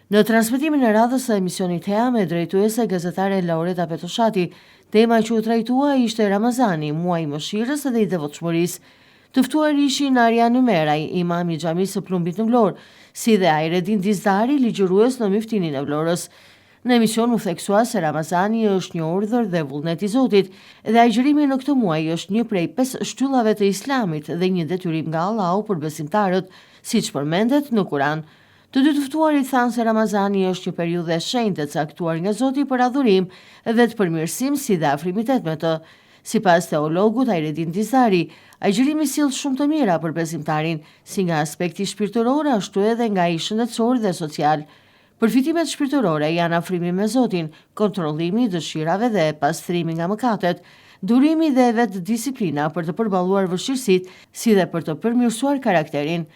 Në transmetimin e radhës së emisionit Hea me drejtuese gazetaren Laureta Petoshati, tema që u trajtua ishte Ramazani, muaji i mëshirës dhe i devotshmërisë. Të ftuar ishin Arjan Ymeraj, imam i Xhamisë së Plumbit në Vlorë, si dhe Ajredin Dizdari, ligjërues në Myftininë e Vlorës. Në emision u theksua se Ramazani është një urdhër dhe vullnet i Zotit dhe agjërimi në këtë muaj është një prej pesë shtyllave të Islamit dhe një detyrim nga Allahu për besimtarët, siç përmendet në Kuran. Të dy të ftuarit thanë se Ramazani është një periudhë e shenjtë e caktuar nga Zoti për adhurim, vetëpërmirësim si dhe afrimitet me të. Sipas teologut Ajredin Dizdari, agjërimi sjell shumë të mira për besimtarin, si nga aspekti shpirtëror ashtu edhe nga ai shëndetësor dhe social. Përfitimet shpirtërore janë afrimi me Zotin, kontrollimi i dëshirave dhe pastrimi nga mëkatet, durimi dhe vetëdisiplina për të përballuar vështirësitë si dhe për të përmirësuar karakterin.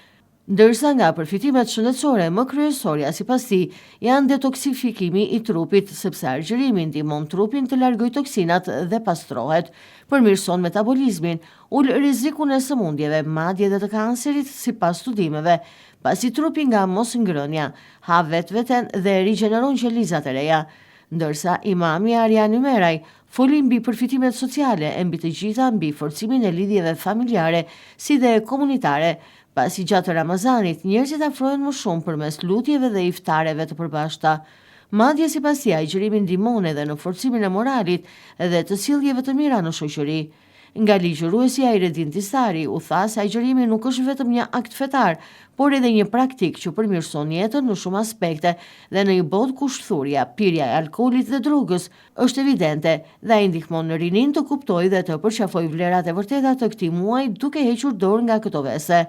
Ndërsa nga përfitimet shëndetësore më kryesorja sipas tij janë detoksifikimi i trupit sepse agjërimi ndihmon trupin të largojë toksinat dhe pastrohet, përmirëson metabolizmin, ul rrezikun e sëmundjeve, madje edhe të kancerit sipas studimeve, pasi trupi nga mosngrënia ha vetveten dhe rigjeneron qelizat e reja. Ndërsa, imami Arjan Ymeraj foli mbi përfitimet sociale e mbi të gjitha mbi forcimin e lidhjeve familjare si dhe komunitare, pasi gjatë Ramazanit njerëzit afrohen më shumë përmes lutjeve dhe iftareve të përbashkëta. Madje sipas tij agjërimi ndihmon edhe në forcimin e moralit dhe të sjelljeve të mira në shoqëri. Nga ligjëruesi Ajredin Dizdari u tha se agjërimi nuk është vetëm një akt fetar, por edhe një praktikë që përmirëson jetën në shumë aspekte dhe në një botë ku shthurja, pirja e alkoolit dhe drogës është evidente dhe ai ndihmon rininë të kuptojë dhe të përqafojë vlerat e vërteta të këtij muaji duke hequr dorë nga këto vese.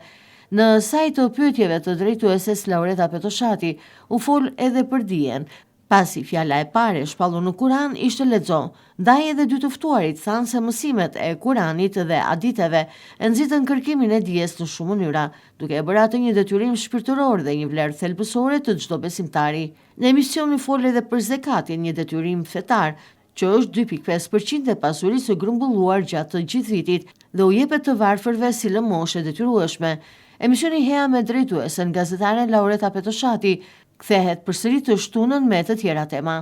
Në sajë të pyetjeve të drejtueses Laureta Petoshati u fol edhe për dijen, Pasi fjala e parë e shpallur në Kuran ishte lexo, ndaj edhe dy të ftuarit thanë se mësimet e Kuranit dhe haditheve e nxitën kërkimin e dijes në shumë mënyra, duke e bërë atë një detyrim shpirtëror dhe një vlerë thelbësore të çdo besimtari. Në emision u fol edhe për zekatin, një detyrim fetar, që është 2,5% e pasurisë së grumbulluar gjatë të gjithë vitit dhe u jepet të varfërve si lëmoshë e detyrueshme. Emisioni Hea me drejtuesen, gazetaren Laureta Petoshati, kthehet përsëri të shtunën me të tjera tema.